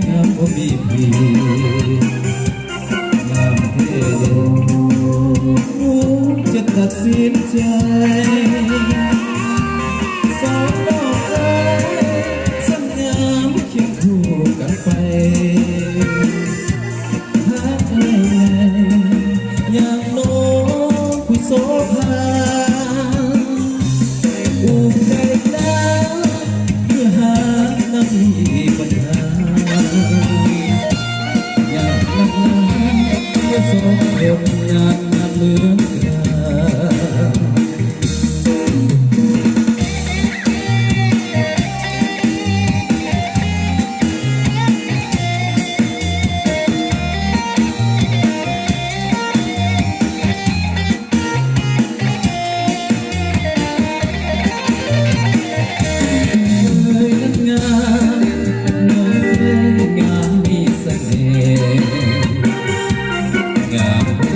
ງາມບໍ່ມີຜິດ ງາມແທ້ເດີ ຈະຕັດສິນໃຈ ສາວນ້ອງເອີຍ ສັນງາມຄຽງຄູ່ກັນໄປ ຫາກອ້າຍໃຫຍ່ ຢ່າງນ້ອງຜູ້ໂສພາ ອຸ້ມໄດ້ນາ ເມື່ອຫາກນາງມີບັນຫາ ຍາກນັກໜາ ເມື່ອສອງຄົນງາມເໝືອນກັນ. ເອີຍ ນັ້ນງາມ ນ້ອງເອີຍ ງາມມີສະເໜ່ ງາມເດ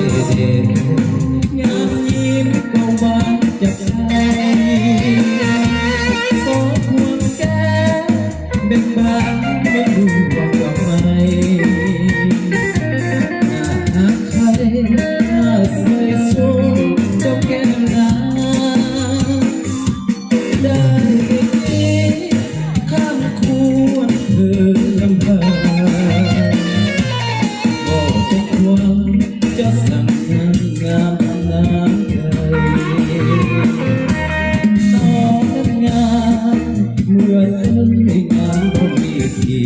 ງາມຍິ້ມ ເວົ້າຫວານຈັບໃຈ ສອງພວງແກ້ມ ເບັ່ງບານເມືອງຫຼວງກວາງໄມ້ ໜ້າຮັກໃຜ ໜ້າໃສສົມເຈົ້າແກ້ມນາງ ໄດ້ຍິນຄຳຄວນເທີນລຳພັງ ບໍ່ຈັກຄວາມ ເຈົ້າສັງງາມ ງາມນຳໃຈ ຕອນນັ້ນງາມ ເມື່ອເທີນໄດ້ງາມບໍ່ມີທີ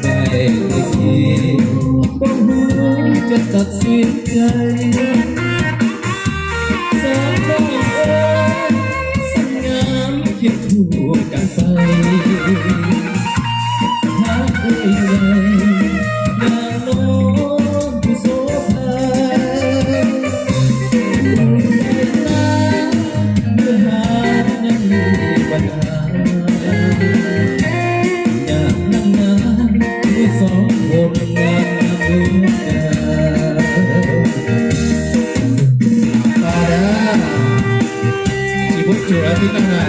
ໄດ້ແຕ່ຄິດ ບໍ່ຮູ້ຈະຕັດສິນໃຈ ສາວນ້ອງເອີຍ ສັນງາມຄຽງຄູ່ກັນໄປ ຫາກເອື້ອຍໃຫຍ່ ຢ່າງນ້ອງຜູ້ໂສພາ ເມື່ອຫາກຍັງມີບັນຫາ ຍາກນັກໜາ ເມື່ອສອງຄົນງາມເໝືອນກັນ ປາດາ ທີ່ບໍ່ເຈີອາທິດໜ້າ.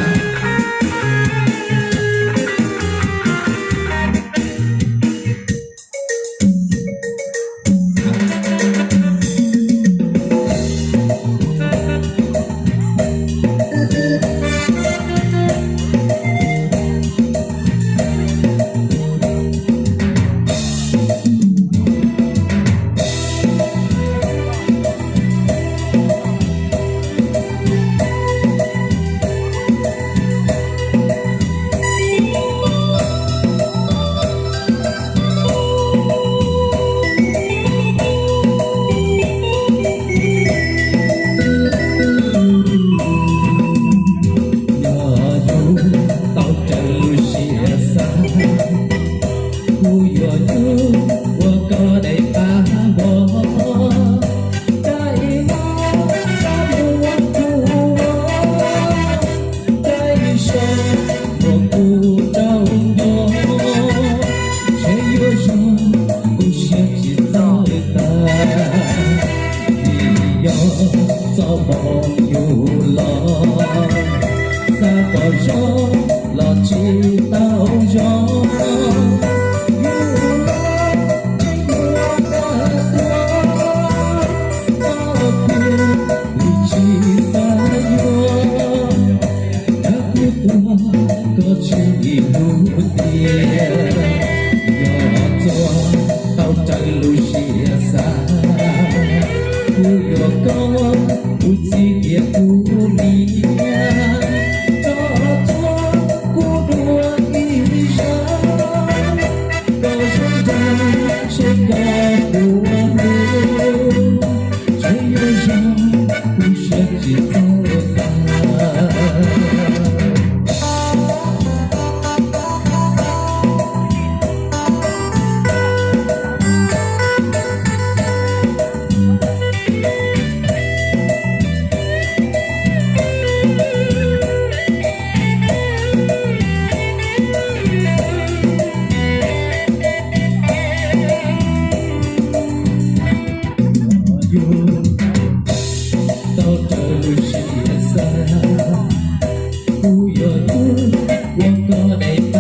我个的大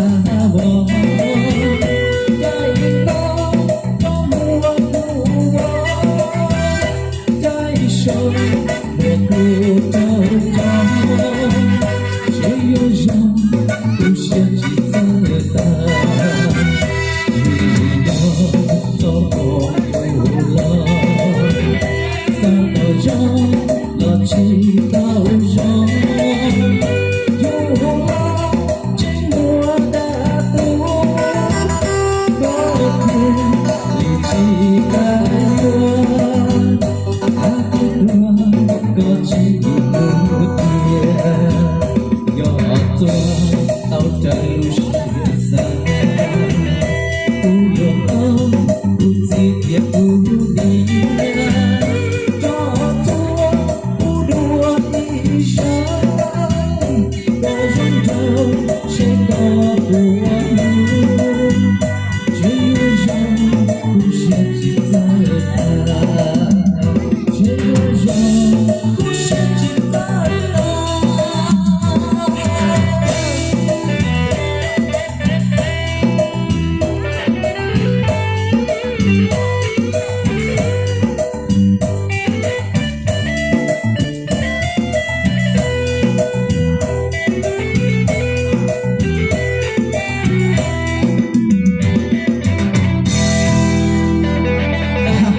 王，在那个我不王，在手我不着装，只有让不嫌弃再大。你要做我不了，三个人。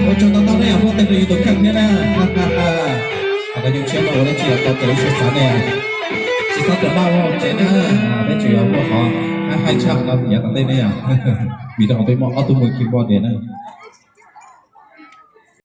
โอ้ย จนตอนนี้อ่ะ พวกเต็มเลยอยู่ตรงกลางเนี่ยนะ แต่ก็ยังเชียร์เราได้เชียร์ต่อใจเชียร์สารเนี่ย เชียร์สารจะมาว่าเจนะ ได้เชียร์พวกเขาให้ให้ชาติเราอย่าตั้งเต้นเนี่ย มีแต่ของตัวมองเอาตัวมือคีย์บอร์ดเนี่ยนะ